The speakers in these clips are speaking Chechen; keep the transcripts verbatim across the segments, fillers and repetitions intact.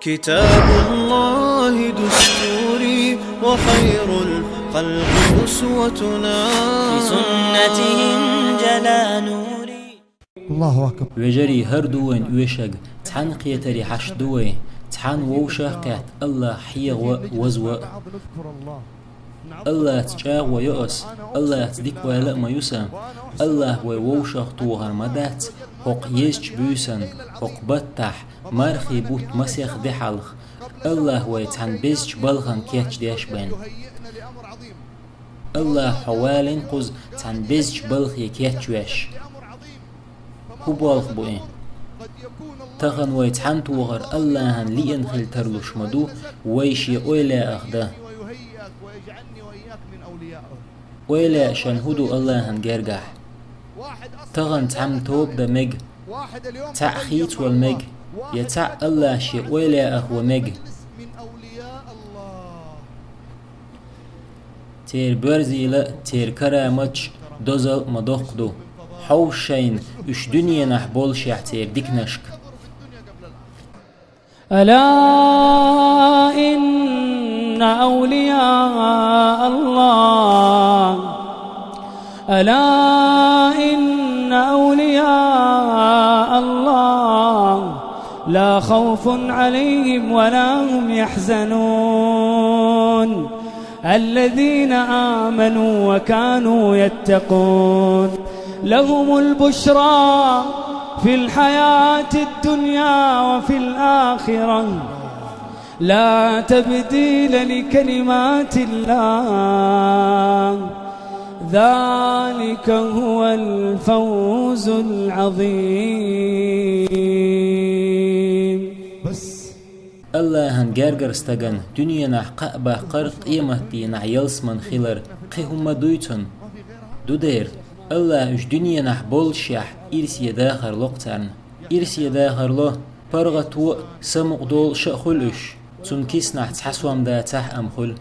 كتاب الله دستوري وخير الخلق أسوتنا. بسنته انجلى نوري. الله أكبر. Вежарий, хӀара ду вайна оьшург, цхьана кхетаре хьашт ду вай, цхьана вовшах кхетта АллахӀ хьеха ва, ваза ва. АллахӀца чӀагӀо йо ас, АллахӀца дика вала а ма ю сан. АллахӀ вай вовшах тохар ма дац, хӀокху езачу буьйсанна, хӀокху баттахь, мархий бутт масех де хьалха. АллахӀ вай цхьана безачу балхана кечдеш байна. АллахӀ хьо валийна кхуза цхьана безачу балхе кечвеш. ХӀун болх бу и? Тахана вай цхьана тохар АллахӀана лиъна хила тарлуш ма ду, вай Шен эвлаяэх дан. Эвлаяашна хӀун ду АллахӀана гергахь? Тахана цхьамма тоба дан мега, цхьаъ хийцавала мега, я цхьаъ АллахӀ Шен эвлаяэх ван мега. Церан боьрзийла а, церан караматаш а, дозалла а ма доккха ду. Хьовса шайна уьш дуьненахь боллушехь церан диканашка. ألا إن أولياء الله، ألا إن أولياء الله لا خوف عليهم ولا هم يحزنون، الذين آمنوا وكانوا يتقون، لهم البشرى في الحياة الدنيا وفي الآخرة، لا تبديل لكلمات الله، ذلك هو الفوز العظيم. АллахӀана гергара стагана дуьненахь кхаъ баккхар, къематдийнахь ялсамани хилар, кхин хӀумма дуй цунна? Ду дера, АллахӀ уьш дуьненахь боллушехь ирсе дахар ло-кх царна. Ирсе дахар ло, паргӀато а, самукъадолуш а хуьлу уьш, цунна киснахь цхьа сом дацахь а ма хуьлу.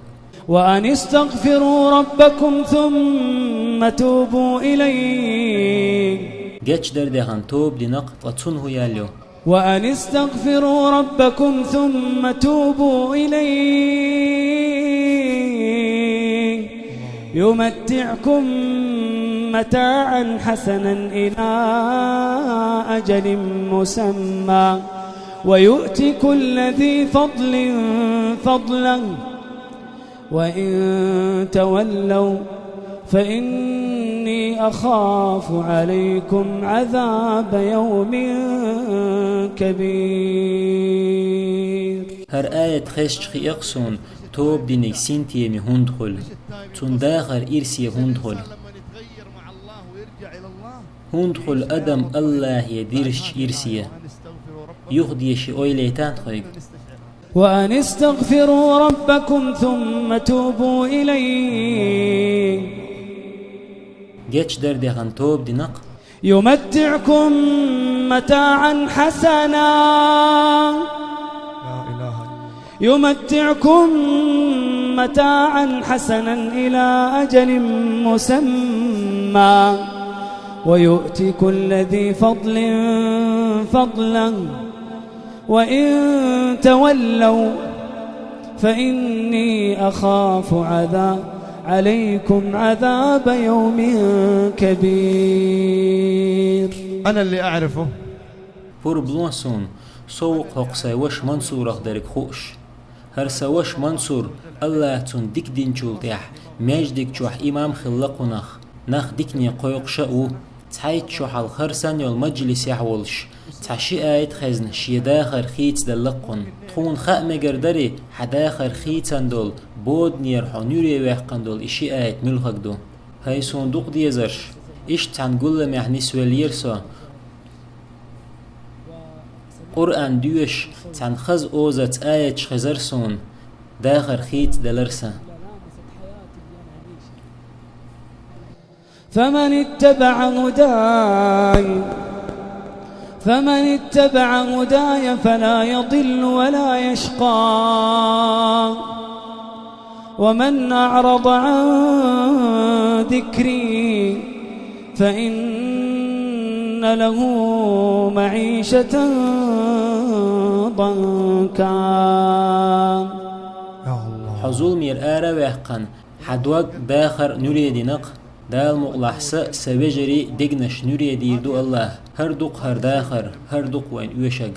وأن استغفروا ربكم ثم توبوا إليه. Гечдар дехана тоба дина-кх, ткъа цунна хӀун ял ю? وأن استغفروا ربكم ثم توبوا إليه يمتعكم متاعا حسنا إلى أجل مسمى ويؤت كل ذي فضل فضله وإن تولوا فإني أخاف عليكم عذاب يوم كبير. ХӀара аят хезча хиъ-кх суна, тоба диниг синтеме хӀунда хуьлу, цунна дахар ирсе хӀунда хуьлу. ХӀунда хуьлу адам АллахӀе дирзича ирсе? Юха деши ойла яйтан тхоьга. وأن استغفروا ربكم ثم توبوا إليه. Гечдар дехана тоба дина-кх. يمتعكم متاعا حسنا. يمتعكم متاعا حسنا إلى أجل مسمى ويؤت كل ذي فضل فضله وإن تولوا فإني أخاف عذا-، عليكم عذاب يوم كبير. أنا اللي أعرفه. Пурба ло суна, со ву-кх хӀокху сайн ваша Мансурах дерг хууш. ХӀара сан ваша Мансур, АллахӀа цунна дика динчул тӀаьхьа, маьждиг чохь имам хилла кхунах, нах дикане кхойкхуш а ву. Цхьайтта шо хьалха хӀара санна йолу маджлисехь волуш, цхьа ши аят хезна, шен дахар хийцаделла-кх кхунна. Тхуна хаа мегар дарий, хьан дахар хийцан долу, боданера хьо нуьре ваьккхина долу и ши аят муьлхарг ду? ХӀай суна дукха дезарш, иштта цхьана гулламехь нисвеллера со. Къуръан доьшуш, цхьана хаза озаца аяташ хезара суна, дахар хийцаделара сан. فمن اتبع هداي، فمن اتبع هداي فلا يضل ولا يشقى، ومن أعرض عن ذكري فإن له معيشة ضنكا. Хьо зуламера ара а ваьккхина, хьа дог дахар нуре дина-кх. Дала мукъалахь, са, са вежарий дегнаш нуре дийр ду АллахӀа. ХӀара ду-кх хӀара дахар, хӀара ду-кх вайна оьшург.